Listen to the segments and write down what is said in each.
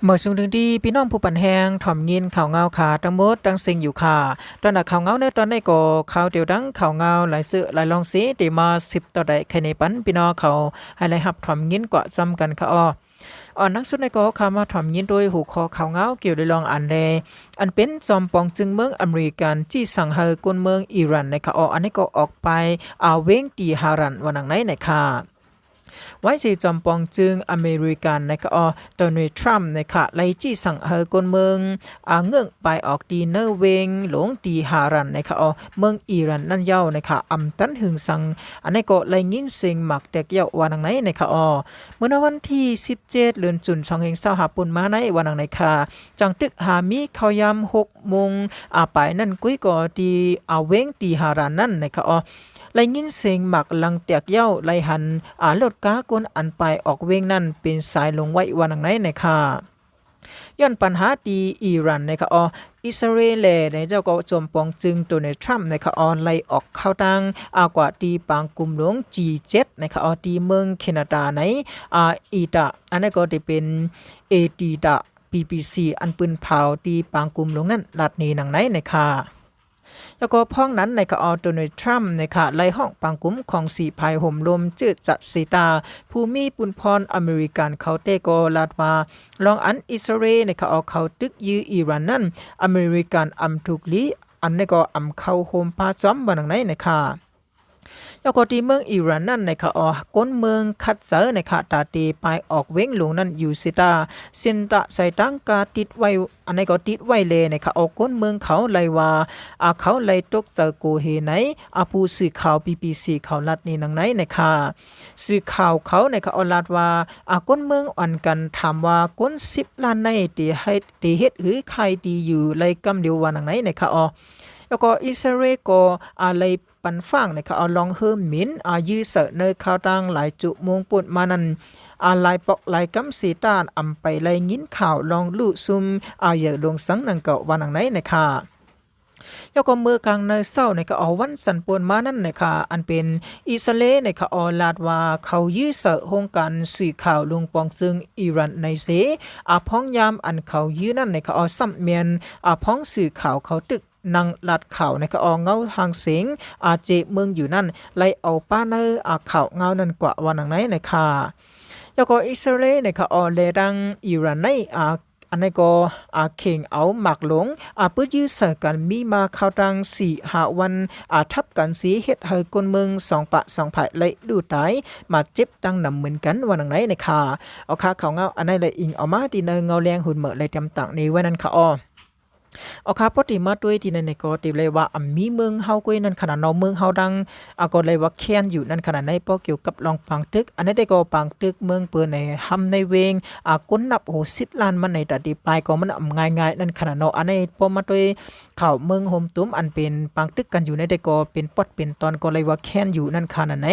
ເມື່ອສູງເຖິງທີ່ພີ່ນ້ອງຜູ້ປັນແຮງ ຖອມຍິນຂ່າວງາວຂາທັງໝົດທັງເສັງຢູ່ຄ່າ. ຕອນໜ້າຂ່າວງາວໃນຕອນນີ້ກໍຂ່າວດຽວດັ່ງຂ່າວງາວຫຼາຍເຊື້ອຫຼາຍລອງເສ ໄດ້ມາສືບຕໍ່ໄດ້ໄຂໃນປັນພີ່ນ້ອງເຂົາ ໃຫ້ໄດ້ຮັບຖອມຍິນກວ່າຊ້ຳກັນຄ່າອໍ. ອອນໜັງສຸດໃນກໍເຮົາຂ້າມາຖອມຍິນໂດຍຫົວຂໍ້ຂ່າວງາວກ່ຽວໂດຍລອງອັນແລ ອັນເປັນຈອມປອງຈຶ່ງເມືອງອາເມລິກັນ ຈີ້ສັ່ງໃຫ້ຄົນເມືອງອີຣານໃນຄ່າອໍ ອັນນີ້ກໍອອກໄປ ອາ ເວງຕີຮາຣານວ່າໜັງໃນໃນຄ່າ. ໄວ້ເສຈອມປອງຈຶ່ງອາເມລິກັນໃນຄ່າອໍ ໂດນັລ ທຣຳໃນຄ່າ ໄລ່ຈີ້ສັ່ງໃຫ້ຄົນເມືອງ ອາ ເງື້ອງໄປອອກທີ່ເນີເວງຫຼວງທີ່ຮາຣານໃນຄ່າອໍ ເມືອງອີຣານນັ້ນເຍົາໃນຄ່າ ອຳຕັນຫຶງສັງ ອັນນີ້ກໍໄດ້ຍິນສຽງໝາກແຕກເຍົາະວ່າໜັງໃນໃນຄ່າອໍ. ເມື່ອໃນວັນທີສິບເຈັດ ເດືອນຈຸນ ສອງພັນຊາວຫ້າ ປົນມາໃນວ່າໜັງໃນຄ່າ ຈັ່ງຕຶກຫາມີເຂົ້າຍາມຫົກໂມງ ອາ ປາຍນັ້ນກຸ້ຍກໍທີ່ ອາ ເວງທີ່ຮາຣານນັ້ນໃນຄ່າອໍ ໄດ້ຍິນສຽງໝາກລັງແຕກເຍົາະ ໄດ້ຫັນ ອາ ລົດກາຄົນອັນໄປອອກເວງນັ້ນເປັນສາຍລົງໄວ້ວ່າໜັງໃນໃນຄ່າ. ຍ້ອນປັນຫາທີ່ອີຣານໃນຄ່າອໍ ອິດສະຣາເອນແລໃນເຈົ້າກໍຈອມປອງຈຶ່ງໂດນັລ ທຣຳໃນຄ່າອໍ ໄລ່ອອກຂ່າວຕ່າງ ອາ ກວ່າທີ່ປາງກຸມຫຼວງ ຈີເຈັດ ໃນຄ່າອໍ ທີ່ເມືອງເຄນາດາໃນ ອາ ອີຕາ ອັນນັ້ນກໍໄດ້ເປັນເອຕີຕາ ບີບີຊີ ອັນປືນເຜົາທີ່ປາງກຸມຫຼວງນັ້ນລາດນີ້ໜັງໃນໃນຄ່າ. ແລ້ວກໍພ້ອມນັ້ນໃນຄ່າອໍ ໂດນັລ ທຣຳໃນຄ່າ ໄລ່ຮ້ອງປາງກຸມຂອງສີພາຍໂຮມລົມເຈີຈາດເຊຕາ ຜູ້ມີປຸນພອນອາເມລິກັນເຂົາແຕ່ກໍລາດວ່າ ລອງອັນອິດສະຣາເອນໃນຄ່າອໍ ເຂົາຕຶກຢື້ອີຣານນັ້ນ ອາເມລິກັນອຳທຸກລີ ອັນນີ້ກໍອຳເຂົ້າໂຮມປາຈອມວ່າໜັງໃນໃນຄ່າ. ແລ້ວກໍທີ່ເມືອງອີຣານນັ້ນໃນຄ່າອໍ ຄົນເມືອງຄັດເຊີໃນຄ່າ ຕາເຕປາຍອອກເວງຫຼວງນັ້ນຢູ່ເຊຕາ ເສັ້ນທາງສາຍທາງກາຕິດໄວ້ ອັນນີ້ກໍຕິດໄວ້ແລໃນຄ່າອໍ ຄົນເມືອງເຂົາໄລ່ວ່າ ອາ ເຂົາໄລ່ຕົກໃຈໂກເຮໃນ ອາ ຜູ້ສື່ຂ່າວ ບີບີຊີ ເຂົາລາດນີ້ໜັງໃນໃນຄ່າ. ສື່ຂ່າວເຂົາໃນຄ່າອໍ ລາດວ່າ ອາ ຄົນເມືອງອັນກັນຖາມວ່າຄົນສິບລ້ານໃນ ເຕເຮັດ ເຕເຮັດຫືຄ້າຍທີ່ຢູ່ໄລ່ກຳດຽວວ່າໜັງໃນໃນຄ່າອໍ. ແລ້ວກໍອິດສະຣາເອນກໍ ອາ ໄລ່ ປັນຟາງໃນຄ່າ ອາ ລອງເຮີໝິ່ນ ອາ ຢື້ໃສ່ໃນຂ່າວຕ່າງຫຼາຍຈຸໂມງປົນມານັ້ນ ອາ ຫຼາຍປອກຫຼາຍກຳເສຕາ ອຳໄປໄດ້ຍິນຂ່າວລອງລຸຊຸມ ອາ ໃຫຍ່ຫຼວງສັງໜັງເກົ່າວ່າໜັງໃນໃນຄ່າ. ແລ້ວກໍເມື່ອກາງໃນເຊົ້າໃນຄ່າ ອາ ວັນຈັນປົນມານັ້ນໃນຄ່າ ອັນເປັນອິດສະຣາເອນໃນຄ່າ ອາ ລາດວ່າເຂົາຢື້ໃສ່ໂຮງການສື່ຂ່າວຫຼວງປອງເຊິ່ງອີຣານໃນເຊ ອາ ພ້ອງຍາມອັນເຂົາຢື້ນັ້ນໃນຄ່າ ອາ ຊ້ຳແມ່ນ ອາ ພ້ອງສື່ຂ່າວເຂົາຕຶກ ນັ່ງລາດຂ່າວໃນກະອອງເງົາຫາງເສັງ ອາ ເຈເມືອງຢູ່ນັ້ນ ໄລ່ເອົາປ້າໃນ ອາ ຂ່າວເງົານັ້ນກວ່າວ່າໜັງໃນໃນຄ່າ. ແລ້ວກໍອິດສະຣາເອນໃນກະອອແລດັ່ງອີຣານໃນ ອາ ອັນໃນກໍ ອາ ເຄັ່ງເອົາໝາກຫຼວງ ອາ ປືນຢືດໃສ່ກັນມີມາຄາວຕັ້ງສີ່ຫ້າວັນ ອາ ທັບກັນຊິເຮັດໃຫ້ຄົນເມືອງສອງປະສອງຝ່າຍໄດ້ລູ້ຕາຍ ບາດເຈັບຕັ້ງນຳເໝືອນກັນວ່າໜັງໃນໃນຄ່າ. ເອົາຄ່າ ຂ່າວເງົາອັນໃນໄດ້ອີງເອົາມາທີ່ໃນເງົາແລງຫຸ່ນເໝີໄດ້ຕຽມຕັ້ງນີ້ໄວ້ນັ້ນຄ່າ. ອໍ ເອົາຄ່າ ພໍດີມາດ້ວຍທີ່ໃນໃນກໍຕິເລີຍວ່າ ອຳມີເມືອງເຮົາກ້ວຍນັ້ນຂະໜາດເນາະ ເມືອງເຮົາດັ່ງ ອາ ກໍເລີຍວ່າແຄ້ນຢູ່ນັ້ນຂະໜາດໃນ ເພາະກ່ຽວກັບລອງປາງຕຶກ ອັນໃດກໍປາງຕຶກເມືອງເປີໃນຫ້ຳໃນເວງ ອາ ຄົນນັບໂຫສິບລ້ານມັນໃນຕາດີປາຍ ກໍມັນອຳງ່າຍໆນັ້ນຂະໜາດເນາະ. ອັນໃດພໍມາດ້ວຍຂ່າວເມືອງໂຮມຕຸມ ອັນເປັນປາງຕຶກກັນຢູ່ໃນໃດກໍເປັນປອດເປັນຕອນ ກໍເລີຍວ່າແຄ້ນຢູ່ນັ້ນຂະໜາດໃນ.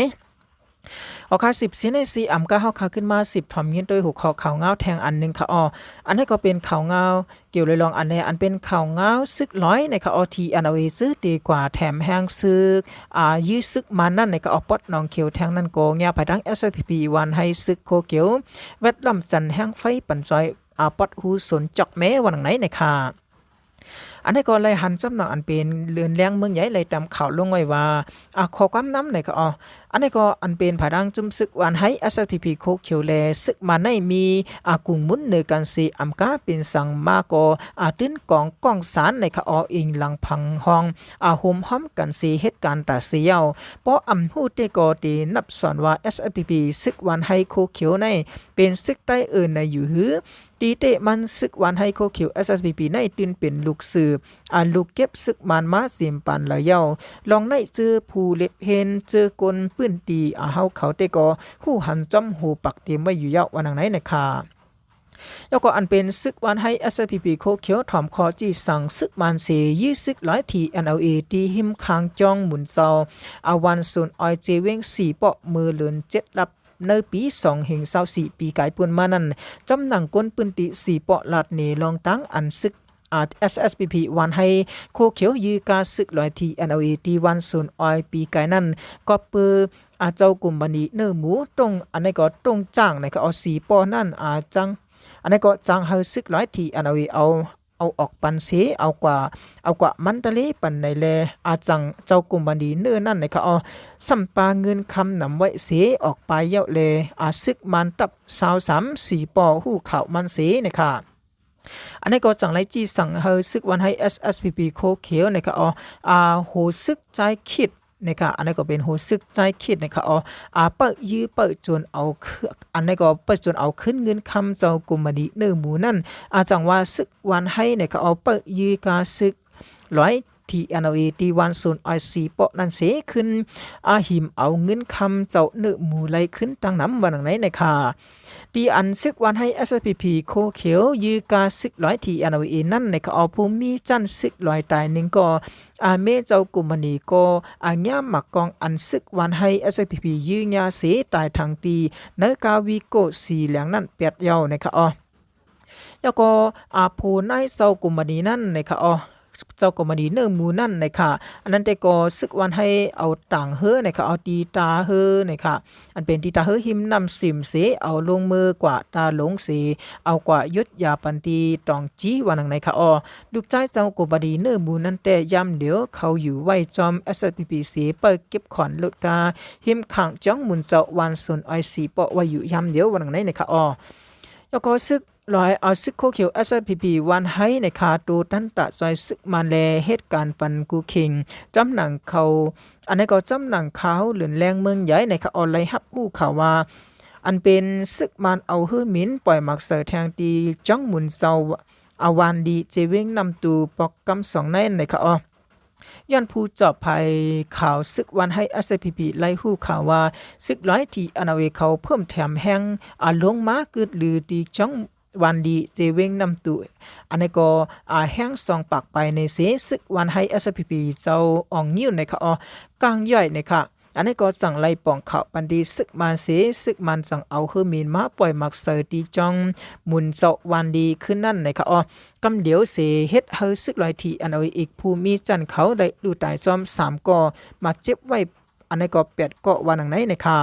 ເອົາຄ່າ ສິບສີ່ນາທີ ອຳກາເຮົາຄ່າຂຶ້ນມາສິບຖອມຍິນໂດຍຫົວຂໍ້ຂ່າວເງົາແທ່ງອັນໜຶ່ງຄ່າ. ອໍ ອັນໃດກໍເປັນຂ່າວເງົາກ່ຽວລອຍລອງອັນແລ ອັນເປັນຂ່າວເງົາຊຶກລອຍໃນຄ່າ ອອ ທີ່ ແອນແອລເອ ຊືເຕກວ່າແຖມແຮງຊຶກ ອາ ຢື້ຊຶກມານັ້ນໃນຄ່າ ອອ ປອດໜອງຂຽວແທ່ງນັ້ນກໍຍາພາຍທາງ ເອສເອສພີພີ ວານໄຮຊຶກໂຄຂຽວ ແວດລ້ອມຈັນແຮງໄຟປັນຈອຍ ອາ ປອດຫູສົນຈອກແມ້ວ່າໜັງໃນໃນຄ່າ. ອັນໃດກໍໄດ້ຫັນຈຳນຳອັນເປັນເລື່ອນແລງເມືອງໃຫຍ່ໄດ້ຕາມຂ່າວລົງໄວ້ວ່າ ອາ ຂໍ້ຄວາມນຳໃນຄ່າ. ອໍ ອັນໃດກໍອັນເປັນພາຍທາງຈຸ້ມຊຶກວານໄຮ ເອສເອສພີພີ ໂຄຂຽວ ແລ ຊຶກມາໃນມີ ອາ ກຸງໝຸນເນີກັນຊິ ອຳກາເປັນສັງມາກໍ ອາ ຕື່ນກອງກ້ອງສານໃນຄ່າ ອໍ ອີງຫຼັງພັງຫ້ອງ ອາ ໂຮມຫ້ອມກັນຊິເຮັດການຕາຊິເຍົາ. ເພາະອຳຮູ້ແຕ່ກໍເຕນັບສອນວ່າ ເອສເອສພີພີ ຊຶກວານໄຮໂຄຂຽວໃນເປັນຊຶກໃຕ້ເອີ້ນໃນຢູ່ຫື? ຕີເຕະມັນຊຶກວານໄຮໂຄຂຽວ ເອສເອສພີພີ ໃນຕື່ນເປັນລູກສືບ ອາ ລູກເກັບຊຶກມານມາເຕັມປານລະເຍົາ. ລອງໃນເຈີຜູ້ເລັບເຫັນ ເຈີຄົນພື້ນທີ່ ອາ ເຮົາເຂົາແຕ່ກໍຮູ້ຫັນຈ້ອມຫູປາກຕຽມໄວ້ຢູ່ເຍົາວ່າໜັງໃນໃນຄ່າ. ແລ້ວກໍອັນເປັນຊຶກວານໄຮ ເອສເອສພີພີ ໂຄຂຽວ ຖອມຂໍ້ຈີ່ສັ່ງຊຶກມານເສ ຢື້ຊຶກລອຍ ທີເອັນແອລເອ ທີ່ຮິມຄາງຈອງໝຸນເຈົ້າ ອາ ວັນສູນອອຍ ເຈເວງສີ່ເປາະ ເມື່ອເດືອນເຈັດ ລັບ ໃນປີສອງພັນຊາວສີ່ ປີກາຍປົນມານັ້ນ ຈຳໜັງຄົນພື້ນທີ່ສີ່ເປາະລາດເນລອງຕາງອັນຊຶກ ອາ ເອສເອສພີພີ ວານໄຮໂຄຂຽວ ຢື້ກາຊຶກລອຍ ທີເອັນແອລເອ ທີ່ວັນສູນອອຍປີກາຍນັ້ນ ກໍເປີ ອາ ເຈົ້າກຸມພານີເນື້ອໝູ ຕົງ ອັນໃດກໍຕົງຈ້າງໃນກະອອ ສີ່ເປາະນັ້ນ ອາ ຈັ່ງ ອັນນັ້ນກໍຈັ່ງໃຫ້ຊຶກລາວ TNLA ເອົາ ເອົາອອກປັນເສ ເອົາກວ່າ ເອົາກວ່າມັນຕາເລປັນໃດແລ ອາ ຈັ່ງເຈົ້າກຸ່ມບັນດີເນີນັ້ນນະຄະ ອໍ ຊຳປາເງິນຄຳນຳໄວ້ເສ ອອກໄປແລ້ວແລ ອາ ຊຶກມານຕັບຊາວສາມ ສີປໍຮູ້ຂ່າວມັນເສນະຄະ. ອັນນີ້ກໍຈັ່ງໄດ້ຈີ່ສັ່ງໃຫ້ຊຶກວັນໄທ SSPP ໂຄຂຽວນະຄະ ອໍ ອາ ໂຫຊຶກຈ່າຍຄິດ ນະຄະ ອັນນີ້ກໍເປັນໂຫຊຶກຈ່າຍຄິດນະຄະ ອໍ ອາ ປະຢື້ປະຈົນເອົາ ອັນນີ້ກໍປະຈົນເອົາຄືນເງິນຄຳເຈົ້າກຸ່ມບັນດີເນີໝູນັ້ນ ອາ ຈັ່ງວ່າຊຶກວັນໄທນະຄະ ອໍ ປະຢື້ກາຊຶກລາວ TNLA ທີ່ວັນສູນອາຍຊີເປາະນັ້ນເສ ຂຶ້ນ ອາ ຫິມເອົາເງິນຄຳເຈົ້າເນີໝູໄລ່ຄືນຕາງນຳ ວ່າໜັງໃນນະຄະ. ທີ່ອັນຊຶກວັນໄທ SSPP ໂຄຂຽວ ຢື້ກາຊຶກລາວ TNLA ນັ້ນນະຄະ ອໍ ຜູ້ມີຊັ້ນຊຶກລາວຕາຍໜຶ່ງກໍ ອາ ແມ່ເຈົ້າກຸ່ມບັນດີກໍ ອາ ຫຍ້າມໝາກກອງອັນຊຶກວັນໄທ SSPP ຢື້ຫຍ້າເສຕາຍທັງຕີ ໃນກາວີໂກສີແຫຼງນັ້ນແປດເຍົານະຄະ ອໍ ແລ້ວກໍ ອາ ຜູ້ນາຍເຈົ້າກຸ່ມບັນດີນັ້ນນະຄະ ອໍ ເຈົ້າກຸ່ມບັນດີເນີໝູນັ້ນນະຄະ ອັນນັ້ນແຕ່ກໍຊຶກວັນໄທເອົາຕາງເຮີນະຄະ ເອົາຕີຕາເຮີນະຄະ ອັນເປັນຕີຕາເຮີຫິມນ້ຳສິມເສ ເອົາລົງມືກວ່າຕາຫຼົງເສ ເອົາກວ່າຢຸດຢາປັນຕີຕອງຈີ ວ່າໜັງໃນຄະ ອໍ ລູກຊາຍເຈົ້າກຸ່ມບັນດີເນີໝູນັ້ນແຕ່ຍາມດຽວ ເຂົາຢູ່ໄວ້ຈອມ SSPP ເສ ໄປເກັບຂອນລົດກາ ຫິມຂ້າງຈອງໝູນເຈົ້າວັນສູນອາຍຊີເປາະໄວ້ຢູ່ຍາມດຽວ ວ່າໜັງໃນນະຄະ ອໍ ແລ້ວກໍຊຶກລາວ ອາ ຊຶກໂຄຂຽວ SSPP ວັນໄທນະຄະ ໂຕຕັນຕະຊ່ອຍຊຶກມານແລ ເຮັດການປັນກູເຂັງ ຈຳໜັງເຂົາ ອັນນີ້ກໍຈຳໜັງຂ່າວເລື່ອນແລງເມືອງໃຫຍ່ນະຄະ ອໍ ໄດ້ຮັບຮູ້ຂ່າວວ່າ ອັນເປັນຊຶກມານເອົາເຮີມິນປ່ອຍໝາກເຊີແທງຕີຈອງໝູນເຈົ້າ ອາ ວານດີ ເຈວຽງນ້ຳຕູ ປອກກຳສອງໃນນະຄະ ອໍ ຍ້ອນຜູ້ຈອບໄພຂ່າວຊຶກວັນໄທ SSPP ໄດ້ຮູ້ຂ່າວວ່າ ຊຶກລາວ TNLA ເຂົາເພີ່ມແຖມແຮງ ອາ ລົງມາກຶດລືຕີຈອງ ວານດີ ເຈວຽງນ້ຳຕູ ອັນນີ້ກໍ ອາ ແຮງສອງປາກປາຍໃນເສ ຊຶກວັນໄທ SSPP ເຈົ້າອອງງິ້ວນະຄະ ອໍ ກາງຍ່ອຍນະຄະ ອັນນີ້ກໍຈັ່ງໄລ່ປ່ອງຂ່າວປັນທີ່ຊຶກມານເສ ຊຶກມານຈັ່ງເອົາເຮີມິນມາປ່ອຍໝາກເຊີຕີຈອງໝູນເຈົ້າວານດີຄືນນັ້ນນະຄະ ອໍ ກຳດຽວເສ ເຮັດໃຫ້ຊຶກລາວ TNLA ອີກຜູ້ມີຊັ້ນເຂົາໄດ້ລູກຕາຍຊ້ອມສາມກໍ ບາດເຈັບໄວ້ ອັນນີ້ກໍແປດກໍ ວ່າໜັງໃນນະຄະ.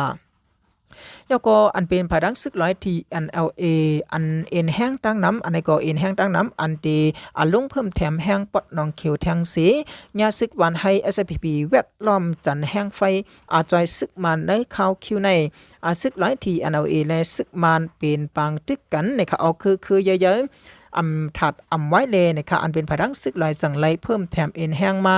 ແລ້ວກໍອັນເປັນພາຍຫຼັງຊຶກລາວ TNLA ອັນເອັນແຮງຕາງນຳ ອັນນີ້ກໍເອັນແຮງຕາງນຳ ອັນເຕ ອາ ລົງເພີ່ມແຖມແຮງປອດໜອງຂຽວແທງເສ ຍາຊຶກວັນໄທ SSPP ແວດລ້ອມຈັນແຮງໄຟ ອາ ຈອຍຊຶກມານໃນຄາວຄິວໃນ ອາ ຊຶກລາວ TNLA ແລະ ຊຶກມານເປັນປາງຕຶກກັນນະຄະ ອອກຄືຄືໃຫຍ່ໆ ອຳທັດອຳໄວ້ແລນະຄະ ອັນເປັນພາຍຫຼັງຊຶກລາວຈັ່ງໄລ່ເພີ່ມແຖມເອັນແຮງມາ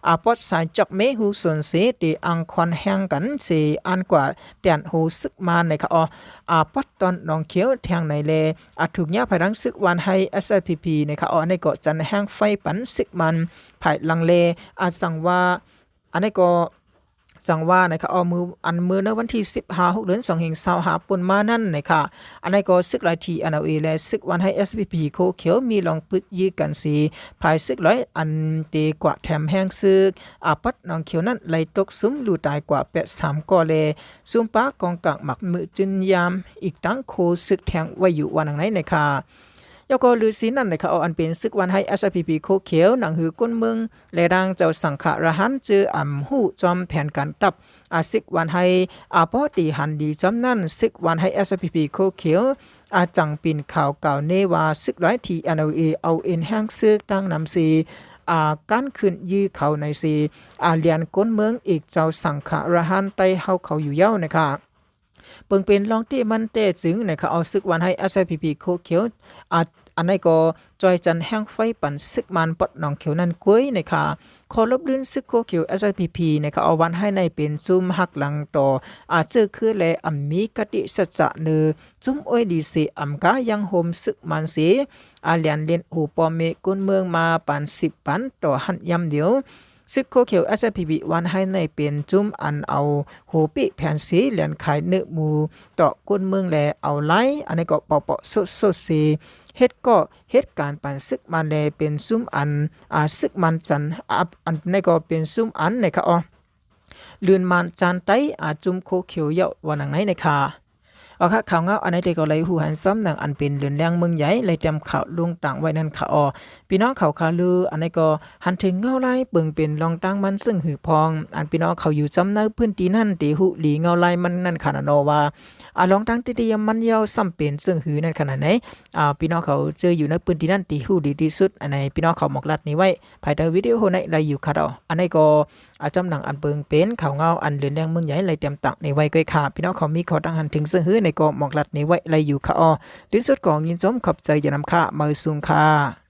ອາ ປອດສາຍຈອກເມຮູສົນເສ ເຕອ່າງຄອນແຮງກັນເສ ອັນກວ່າແຕ່ນໂຮຊຶກມານນະຄະ ອໍ ອາ ປອດຕອນໜອງຂຽວແທງໃນແລ ອາ ຖືກຍາພາຍຫຼັງຊຶກວັນໄທ SSPP ນະຄະ ອໍ ອັນນີ້ກໍຈັນແຮງໄຟປັນຊຶກມານພາຍຫຼັງແລ ອາ ສັງວ່າ ອັນນີ້ກໍ ສັງວ່ານະຄະ ອໍ ມື້ ອັນມື້ໃນວັນທີສິບຫ້າ ຫົກເດືອນ ສອງພັນຊາວຫ້າ ປົນມານັ້ນນະຄະ ອັນນີ້ກໍຊຶກລາວ TNLA ແລະ ຊຶກວັນໄທ SSPP ໂຄຂຽວ ມີລອງປຶດຢື້ກັນເສ ພາຍຊຶກລາວອັນເຕກວ່າແຖມແຮງຊຶກ ອາ ປອດໜອງຂຽວນັ້ນໄລ່ຕົກຊຸມ ລູກຕາຍກວ່າແປດສາມກໍແລ ຊຸມປາກອງກາງໝາກມືຈືນຍາມ ອີກທັງໂຄຊຶກແທງໄວ້ຢູ່ ວ່າໜັງໃນນະຄະ. ແລ້ວກໍລືຊີນັ້ນນະຄະ ເອົາອັນເປັນຊຶກວັນໄທ SSPP ໂຄຂຽວ ໜັງຫືອກົ້ນເມືອງ ແລະ ນາງເຈົ້າສັງຄະລະຫັນ ເຈີອຳຮູ້ຈອມແຜນການຕັບ ອາ ຊຶກວັນໄທ ອາ ພໍຕີຫັນດີຈອມນັ້ນ ຊຶກວັນໄທ SSPP ໂຄຂຽວ ອາ ຈັ່ງປິ່ນຂ່າວກ່າວເນວ່າ ຊຶກລາວ TNLA ເອົາເອັນແຮງຊຶກຕາງນຳເສ ອາ ການຂຶ້ນຢື້ເຂົາໃນເສ ອາ ລຽນກົ້ນເມືອງອີກ ເຈົ້າສັງຄະລະຫັນໄຕ້ເຮົາເຂົາຢູ່ຍາວນະຄະ. ເບິ່ງເປັນລອງເຕະມັນແຕ່ຈຶ່ງນະຄະ ເອົາຊຶກວັນໄທ SSPP ໂຄຂຽວ ອາ ອັນໃດກໍຈ່ອຍຈັນແຮງໄຟປັນຊຶກມານປອດໜອງຂຽວນັ້ນກ້ວຍນະຄະ. ຂໍລົບລື່ນຊຶກໂຄຂຽວ SSPP ນະຄະ ເອົາວັນໄທໃນເປັນຊຸມຫັກຫຼັງຕໍ່ ອາ ເຈີຄືແລ ອຳມີກະຕິສັດຈະເນີ ຊຸມໂອຍດີເສ ອຳກາຍັງໂຮມຊຶກມານເສ ອາ ລຽນເລນໂອພໍ່ແມ່ກົ້ນເມືອງມາປານສິບປັນຕໍ່ຫັ້ນຍາມດຽວ. ຊຶກໂຄຂຽວ SSPP ວັນໄທໃນເປັນຊຸມອັນເອົາໂຫເປະແຜນເສ ແລ່ນຂາຍເນື້ອໝູຕໍ່ກົ້ນເມືອງແລ ເອົາລາຍ ອັນໃດກໍເປາະໆສົດໆເສ ເຮັດກໍເຮັດການປັນຊຶກມານແລ ເປັນຊຸມອັນ ອາ ຊຶກມານຈັນ ອາ ອັນໃດກໍເປັນຊຸມອັນນະຄະ ອໍ ລື່ນມານຈານໄຕ ອາ ຊຸມໂຄຂຽວເຍົາະ ວ່າໜັງໃນນະຄະ. ເອົາ ຂ່າວເງົາອັນໃດກໍໄດ້ຮູ້ຫັນຊ້ຳໜັງອັນເປັນເລື່ອນແລງເມືອງໃຫຍ່ ໄດ້ຕຽມຂ່າວລົງຕັ້ງໄວ້ນັ້ນຄ່ະອໍ. ພີ່ນ້ອງເຂົາຄາລືອັນໃດກໍຫັນເຖິງເງົາລາຍເບິ່ງເປັນລອງຕັ້ງມັນເຊິ່ງຫືພອງ ອັນພີ່ນ້ອງເຂົາຢູ່ຊ້ຳໃນພື້ນທີ່ນັ້ນທີ່ຮູ້ດີເງົາລາຍມັນນັ້ນຂະໜາດເນາະວ່າ ອາ ລອງຕັ້ງທີ່ຕຽມມັນຍາວຊ້ຳເປັນເຊິ່ງຫືນັ້ນຂະໜາດໃດ ອາ ພີ່ນ້ອງເຂົາເຈີຢູ່ໃນພື້ນທີ່ນັ້ນທີ່ຮູ້ດີທີ່ສຸດ ອັນໃດພີ່ນ້ອງເຂົາໝອກລັດນີ້ໄວ້ ພາຍໃຕ້ວິດີໂອໃນໄລຢູ່ຄັດເອົາ ອັນໃດກໍ ອາ ຈຳໜັງອັນເບິ່ງເປັນຂ່າວເງົາອັນເລື່ອນແລງເມືອງໃຫຍ່ ໄລຕຽມຕັ້ງນີ້ໄວ້ກ່ອຍຄ່ະ. ພີ່ນ້ອງເຂົາມີຂໍ້ຕັ້ງຫັນເຖິງເຊິ່ງຫືໃດກໍໝອກລັດນີ້ໄວ້ໄລຢູ່ຄ່ະອໍ. ທີ່ສຸດກໍຍິນຊົມຂອບໃຈຢ່ານຳຄ່ະ ມາສູງຄ່ະ.